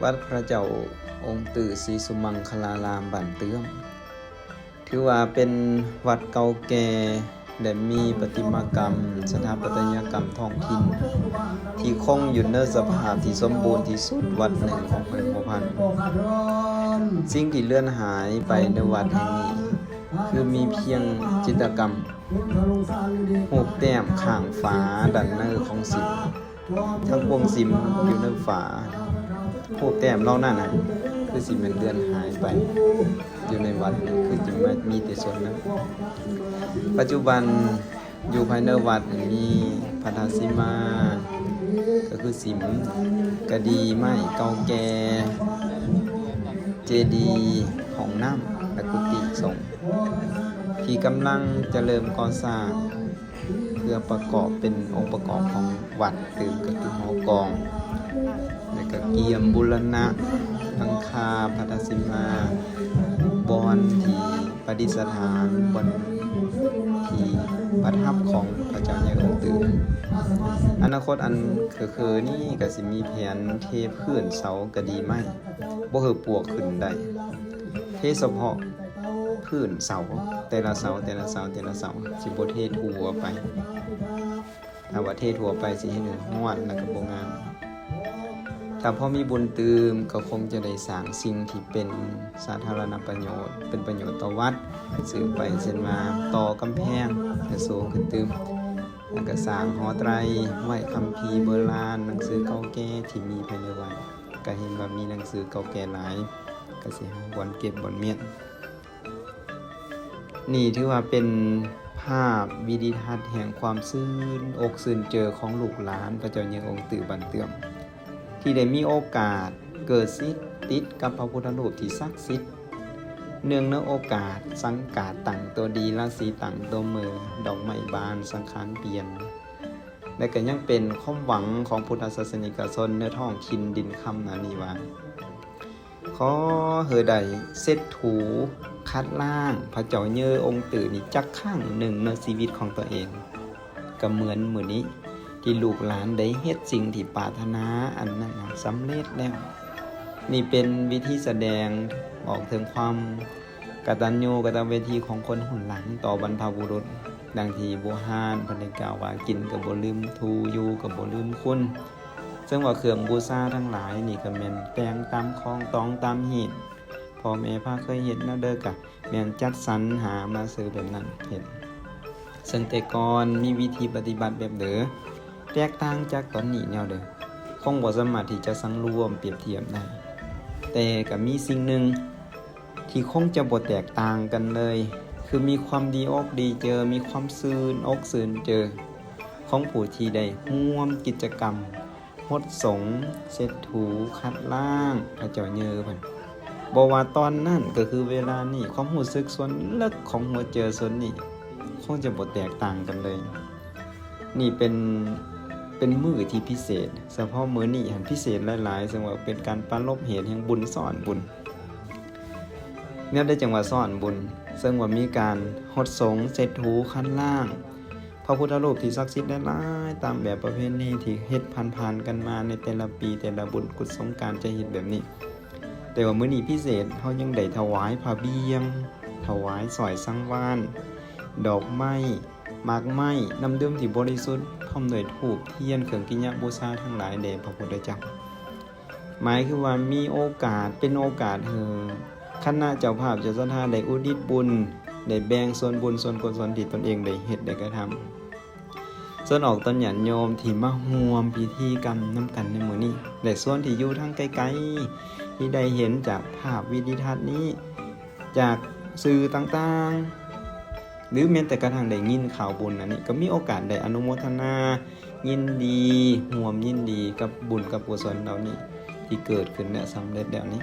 ວັດພະເຈົ້າອົງຕື້ ສີສຸມັງຄະລາລາມ ບ້ານເຕື້ອມ ຖືວ່າເປັນວັດເກົ່າແກ່ ແລະ ມີປະຕິມາກຳ ສະຖາປັດຕະຍະກຳທ້ອງຖິ່ນ ທີ່ຄົງຢູ່ໃນສະພາບທີ່ສົມບູນທີ່ສຸດວັດໜຶ່ງຂອງແຂວງຫົວພັນ. ສິ່ງທີ່ເລືອນຫາຍໄປໃນວັດແຫ່ງນີ້ ຄືມີພຽງຈິດຕະກຳ ຮູບແຕ້ມຂ້າງຝາດ້ານໃນຂອງສິມ. ທັງພວງສິມຢູ່ໃນຝາ ຮູບແຕ້ມເຫຼົ່ານັ້ນນະ ຄືຊິແມ່ນເລືອນຫາຍໄປ ຢູ່ໃນວັດນີ້ ຄືຊິມາມີແຕ່ສ່ວນນັ້ນ. ປັດຈຸບັນຢູ່ພາຍໃນວັດນີ້ມີພັດທະສີມາ ກໍຄືສິມ, ກະດີໄມ້ເກົ່າແກ່, ເຈດີ, ຫ້ອງນ້ຳ ແລະ ກຸຕິສົງ ທີ່ກຳລັງຈະເລີ່ມກໍ່ສ້າງ ເພື່ອປະກອບເປັນອົງປະກອບຂອງວັດ ຫຼື ກໍຄືຫໍກອງ ແລະ ກະກຽມບູລະນະຫຼັງຄາພັດທະສີມາ ບ່ອນທີ່ປະດິດສະຖານ ບ່ອນທີ່ປະທັບຂອງພະເຈົ້າໃຫຍ່ອົງຕື້. ອະນາຄົດອັນເຂີໆນີ້ກະຊິມີແຜນເທພື້ນເສົາກະດີໄມ້ ບໍ່ໃຫ້ປວກຂຶ້ນໄດ້ ເທສະເພາະພື້ນເສົາ ແຕ່ລະເສົາ ແຕ່ລະເສົາ ແຕ່ລະເສົາ ຊິບໍ່ເທທົ່ວໄປ. ຖ້າວ່າເທທົ່ວໄປຊິເຮັດໃຫ້ຮ້ອນ ແລ້ວກໍບໍ່ງາມ. ຖ້າພໍມີບຸນຕື່ມ ກໍຄົງຈະໄດ້ສ້າງສິ່ງທີ່ເປັນສາທາລະນະປະໂຫຍດ ເປັນປະໂຫຍດຕໍ່ວັດ ສືບໄປເຊັ່ນວ່າ ຕໍ່ກຳແພງໃຫ້ສູງຂຶ້ນຕື່ມ ແລ້ວກໍສ້າງຫໍໄຕ ໄວ້ຄຳພີໂບລານ ໜັງສືເກົ່າແກ່ທີ່ມີພາຍໃນວັດ. ກໍເຫັນວ່າມີໜັງສືເກົ່າແກ່ຫຼາຍ ກໍຊິຫາບ່ອນເກັບບ່ອນມ້ຽນ. ນີ້ຖືວ່າເປັນພາບວິດີທັດແຫ່ງຄວາມຊື່ນອົກຊື່ນເຈີຂອງລູກຫຼານພະເຈົ້າເຍີອົງຕື້ບ້ານເຕື້ອມ ທີ່ໄດ້ມີໂອກາດເກີດສິດຕິດກັບພະພຸດທະຮູບທີ່ສັກສິດ ເນື່ອງໃນໂອກາດສັງກາດຕັ້ງຕົວດີ ລາສີຕັ້ງຕົວເມີ ດອກໄມ້ບານ ສັງຂານປ່ຽນ ແລະ ກໍຍັງເປັນຄວາມຫວັງຂອງພຸດທະສາສະນິກະຊົນໃນທ້ອງຖິ່ນດິນຄຳອັນນີ້ວ່າ ຂໍໃຫ້ໄດ້ເຊັດຖູຂັດລ້າງພະເຈົ້າເຍີອົງຕື້ນີ້ຈັກຄັ້ງໜຶ່ງໃນຊີວິດຂອງຕົວເອງ ກໍເໝືອນມື້ນີ້ທີ່ລູກຫຼານໄດ້ເຮັດສິ່ງທີ່ປາດຖະໜາອັນນັ້ນສຳເລັດແລ້ວ. ນີ້ເປັນວິທີສະແດງອອກເຖິງຄວາມ ກະຕັນຍູກະຕະເວທີຂອງຄົນຮຸ່ນຫຼັງຕໍ່ບັນພະບຸລຸດ, ດັ່ງທີ່ບູຮານເພິ່ນໄດ້ກ່າວວ່າ ກິນກໍບໍ່ລືມຖູ ຢູ່ກໍບໍ່ລືມຄຸນ. ເຊິ່ງວ່າເຄື່ອງບູຊາທັງຫຼາຍນີ້ກໍແມ່ນແຕ່ງຕາມຂອງຕອງຕາມຮີດ, ພໍ່ແມ່ພາເຄີຍເຮັດແນວໃດກໍແມ່ນຈັດສັນຫາມາຊື້ແບບນັ້ນເຮັດ. ເຊິ່ງແຕ່ກ່ອນມີວິທີປະຕິບັດແບບໃດ ແຕກຕ່າງຈາກຕອນນີ້ແນວໃດ ຄົງບໍ່ສາມາດທີ່ຈະສັງລວມປຽບທຽບໄດ້, ແຕ່ກໍມີສິ່ງໜຶ່ງ ທີ່ຄົງຈະບໍ່ແຕກຕ່າງກັນເລີຍ ຄືມີຄວາມດີອົກດີເຈີ ມີຄວາມຊື່ນອົກຊື່ນເຈີ ຂອງຜູ້ທີ່ໄດ້ຮ່ວມກິດຈະກຳຫົດສົງ, ເຊັດຖູ, ຂັດລ້າງພະເຈົ້າເຍີເພິ່ນ. ບໍ່ວ່າຕອນນັ້ນກໍຄືເວລານີ້, ຄວາມຮູ້ສຶກສ່ວນເລິກຂອງຫົວເຈີສ່ວນນີ້ ຄົງຈະບໍ່ແຕກຕ່າງກັນເລີຍ. ນີ້ເປັນ, ເປັນມື້ທີ່ພິເສດ, ສະເພາະມື້ນີ້ຫັ້ນພິເສດຫຼາຍໆ, ເຊິ່ງວ່າເປັນການປາລົບເຫດແຫ່ງບຸນຊ້ອນບຸນ. ແນວໃດຈັ່ງວ່າຊ້ອນບຸນ? ເຊິ່ງວ່າມີການຫົດສົງ, ເຊັດຖູ, ຂັດລ້າງພະພຸດທະຮູບທີ່ສັກສິດຫຼາຍໆ ຕາມແບບປະເພນີທີ່ເຮັດຜ່ານໆກັນມາໃນແຕ່ລະປີ, ແຕ່ລະບຸນກຸດສົງການຈະເຮັດແບບນີ້. ແຕ່ວ່າມື້ນີ້ພິເສດ, ເຮົາຍັງໄດ້ຖວາຍຜ້າບ່ຽງ, ຖວາຍສ້ອຍສັງວານ, ດອກໄມ້, ໝາກໄມ້, ນ້ຳດື່ມທີ່ບໍລິສຸດ, ພ້ອມດ້ວຍທູບທຽນ, ເຄື່ອງກິຍະບູຊາທັງຫຼາຍແດ່ພະພຸດທະເຈົ້າ. ໝາຍຄືວ່າມີໂອກາດ, ເປັນໂອກາດໃຫ້ຄະນະເຈົ້າພາບເຈົ້າສັດທາໄດ້ອຸທິດບຸນ, ໄດ້ແບ່ງສ່ວນບຸນສ່ວນກຸສົນທີ່ຕົນເອງໄດ້ເຮັດໄດ້ກະທຳ. ສ່ວນອອກຕົນຍາດໂຍມທີ່ມາຮ່ວມພິທີກຳນຳກັນໃນມື້ນີ້ ແລະ ສ່ວນທີ່ຢູ່ທາງໄກໆ ທີ່ໄດ້ເຫັນຈາກພາບວິດີທັດນີ້ ຈາກສື່ຕ່າງໆ ຫຼື ແມ່ນແຕ່ກະທັ້ງໄດ້ຍິນຂ່າວບຸນອັນນີ້ ກໍມີໂອກາດໄດ້ອະນຸໂມທະນາ ຍິນດີ, ຮ່ວມຍິນດີກັບບຸນກັບກຸສົນເຫຼົ່ານີ້ ທີ່ເກີດຂຶ້ນ ແລະ ສຳເລັດແລ້ວນີ້.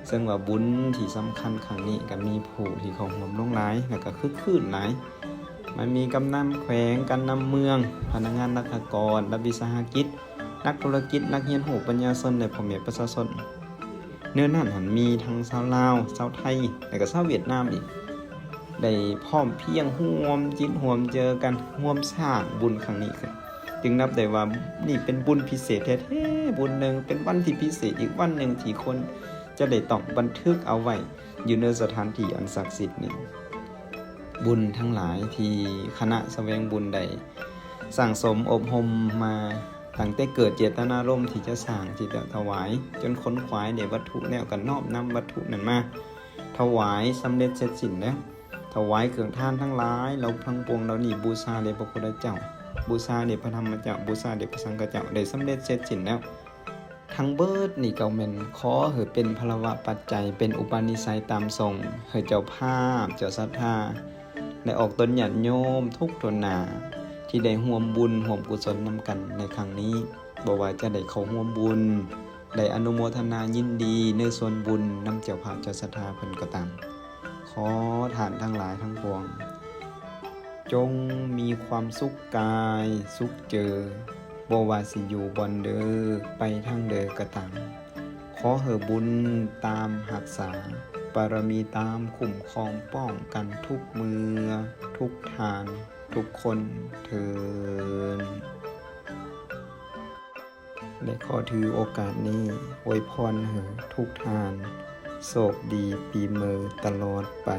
ເຊິ່ງວ່າບຸນທີ່ສຳຄັນຄັ້ງນີ້ ກໍມີຜູ້ທີ່ເຂົ້າຮ່ວມຫຼວງຫຼາຍ ແລະ ກໍຄຶກຄື້ນຫຼາຍ. ມັນມີກຳນັນແຂວງ, ການນຳເມືອງ, ພະນັກງານລັດຖະກອນ, ລັດວິສາຫະກິດ, ນັກທຸລະກິດ, ນັກຮຽນຮູ້ປັນຍາຊົນ ແລະ ພໍ່ແມ່ປະຊາຊົນ. ໃນນັ້ນຫັ້ນມີທັງຊາວລາວ, ຊາວໄທ ແລະ ກໍຊາວຫວຽດນາມອີກ ໄດ້ພ້ອມພຽງຮ່ວມຈິດຮ່ວມໃຈກັນ ຮ່ວມສ້າງບຸນຄັ້ງນີ້ຂຶ້ນ. ຈຶ່ງນັບໄດ້ວ່ານີ້ເປັນບຸນພິເສດແທ້ໆ ບຸນໜຶ່ງ, ເປັນວັນທີ່ພິເສດອີກວັນໜຶ່ງທີ່ຄົນຈະໄດ້ຕ້ອງບັນທຶກເອົາໄວ້ຢູ່ໃນສະຖານທີ່ອັນສັກສິດນີ້. ບຸນທັງຫຼາຍທີ່ຄະນະສະແຫວງບຸນໄດ້ສ້າງສົມອົບຮົມມາ ຕັ້ງແຕ່ເກີດເຈດຕະນາລົມທີ່ຈະສ້າງ ທີ່ຈະຖວາຍ ຈົນຂົນຂວາຍໄດ້ວັດຖຸແລ້ວ ກໍນ້ອມນຳວັດຖຸນັ້ນມາຖວາຍສຳເລັດເສັດສິ້ນແລ້ວ. ຖວາຍເຄື່ອງທານທັງຫຼາຍເຫຼົ່າທັງປວງເຫຼົ່ານີ້ ບູຊາແດ່ພະພຸດທະເຈົ້າ, ບູຊາແດ່ພະທຳມະເຈົ້າ, ບູຊາແດ່ພະສັງຄະເຈົ້າ ໄດ້ສຳເລັດເສັດສິ້ນແລ້ວ. ທັງເບິດນີ້ກໍແມ່ນຂໍໃຫ້ເປັນພະລະວະປັດໄຈ ເປັນອຸປະນິໄສຕາມສົ່ງ ໃຫ້ເຈົ້າພາບເຈົ້າສັດທາ ແລະ ອອກຕົນຍາດໂຍມທຸກທົ່ວໜ້າ ທີ່ໄດ້ຮ່ວມບຸນຮ່ວມກຸສົນນຳກັນໃນຄັ້ງນີ້. ບໍ່ວ່າຈະໄດ້ເຂົ້າຮ່ວມບຸນ ໄດ້ອະນຸໂມທະນາຍິນດີໃນສ່ວນບຸນນຳເຈົ້າພາບເຈົ້າສັດທາເພິ່ນກໍຕາມ, ຂໍທ່ານທັງຫຼາຍທັງປວງ ຈົ່ງມີຄວາມສຸກກາຍສຸກເຈີ, ບໍ່ວ່າຊິຢູ່ບ່ອນໃດ ໄປທາງໃດກໍຕາມ, ຂໍໃຫ້ບຸນຕາມຮັກສາ, ບາລະມີຕາມຄຸ້ມຄອງປ້ອງກັນທຸກເມື່ອ, ທຸກທ່ານ, ທຸກຄົນເທີ້ນ. ແລະ ຂໍຖືໂອກາດນີ້ອວຍພອນໃຫ້ທຸກທ່ານໂຊກດີປີໃໝ່ຕະຫຼອດໄປ.